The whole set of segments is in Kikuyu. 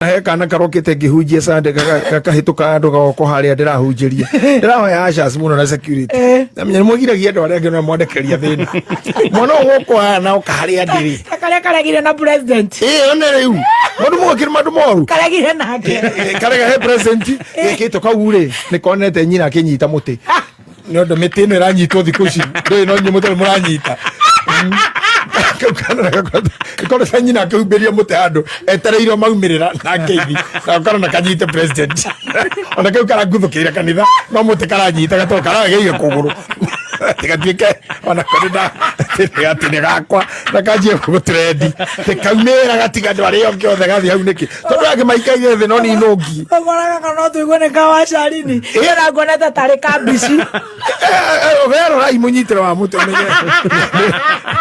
He kana karokete ngĩhunjia Sunday gakahĩtũka andũ gagoko harĩa ndĩrahunjĩria, ndĩrahoya ushers mũno na security. Namenya nĩ mwĩgiragia andũ arĩa angĩ na mwandekeria thĩna mwana ũyũ gũkũ haha na oka harĩa ndĩrĩ. Ta karĩa karegire na president. Ĩ, one rĩu maũndũ mũgakĩrĩ maũndũ moru. Karegire nake. Karega he president gĩkĩtwo kau rĩ, nĩ konete nyina akĩnyita mũtĩ, nĩ ũndũ mĩtĩ ĩno ĩranyitwo thikũ ici ndũĩ no inyuĩ mũtarĩ mũranyita. Kau kana gakorwo nyina akĩhumbĩria mũtĩ handũ etereire maumĩrĩra na ngeithi, na karona kanyite president, ona kau karanguthũkĩire kanitha no mũtĩ karanyita gatoo karageire kũgũrũ tigatuĩke ona kũrĩ na atĩ nĩ gakwa na kanjie gũtrendi tĩkaumĩra gatiga andũ arĩa angĩ othe gathiĩ hau nĩkĩ, tondũ angĩ maikaire thĩ no ninũngi. Ũkoraga kana no tũigue nĩ kawacarini ĩra nguonete tarĩ kambici. Werorai mũnyitĩro wa mũtĩ ũmenye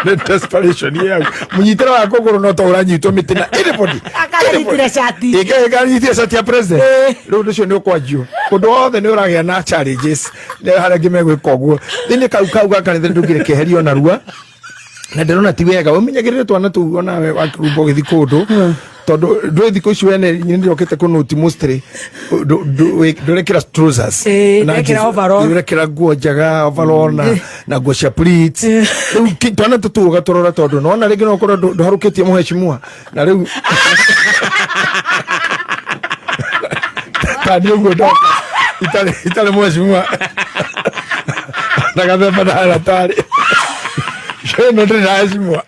nĩ desperation ĩ hau, mũnyitĩro wa kũgũrũ no ta ũranyitwo mĩtĩ na anybody. Akanyitire cati. Ĩkanyitire cati ya president. Rĩu ũndũ ũcio nĩ ũkwanjio, ũndũ wothe nĩ ũragĩa na challenges, nĩ harĩa angĩ megwĩka ũguo thĩinĩ kau ga kanitha ndũngĩrĩ keherio narua, na ndĩrona ti wega ũmenyagĩrĩre twana tũu onawe wakĩrumba ũgĩthiĩ kũndũ, tondũ ndũĩ thikũ ici wene nĩ ndĩrokĩte kũnũti mostly ndũrekĩra trousers. Ĩĩ, Na ndekĩra jeans. overall. Ũrekĩra nguo njega, overall na nguo cia pleats. Rĩu twana tũtũ ũgatũrora, tondũ nona rĩngĩ no ũkorwo ndũharũkĩtie mũhecimua na rĩu tani ũguo ndoka itarĩ mũhecimua na gathemba ndahana tarĩ ĩno ndĩrĩ na hecimua.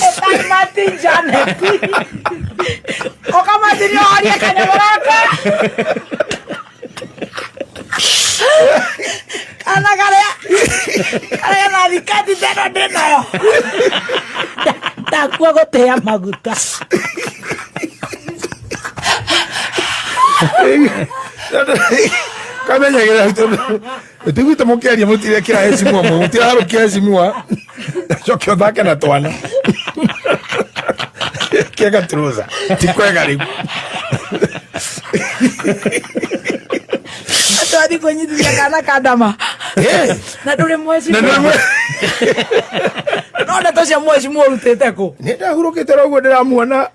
Ĩtari Martin Janet. Ũkamatini orie kanyamũ gaka. Kana karĩa na thikati teno ndĩ nayo. Ndakua gũtĩa maguta. Kamenyagĩrĩra tondũ tiguĩte mũkĩaria mũtirekĩra hecimua, mũtiraharũkia hecimua, coke ũthake na twana kega truza ti kwega rĩu. Twathi kũnyitithia kana kandama. Na ndũrĩ Na mwecimu. ndũrĩ No ndeto cia mwecimu ũrutĩte kũ? Nĩ ndahurũkĩte ro ũguo ndĩramuona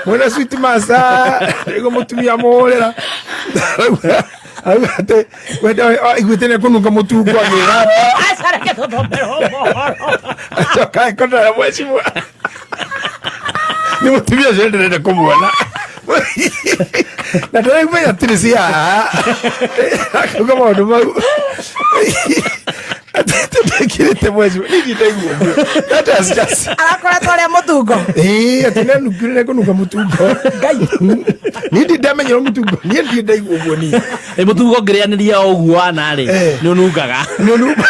mwena sweet master nĩguo mũtumia mũhũrĩra auga atĩ wenda aiguĩte nĩ kũnunga mũtungo agĩra. Aca reke tũthomerwo mohoro. Acoka akonera mwecimua nĩ mũtumia ũcio ndĩrenda kũmuona na ndĩraigua atirĩ cia haha akauga maũndũ mau atĩ ndekĩrĩte mwecimua niĩ ndaigua ũguo. That was just Arakoretwo arĩa mũtungo. Ĩĩ, atĩ nĩanungire nĩkũnunga mũtungo. Ngai. Niĩ ndi ndamenyera mũtungo, niĩ ndi ndaigua ũguo niĩ. Ĩ, mũtungo ngĩrĩanĩria o ũguo wana rĩ, nĩ ũnungaga. Nĩ ũnunga.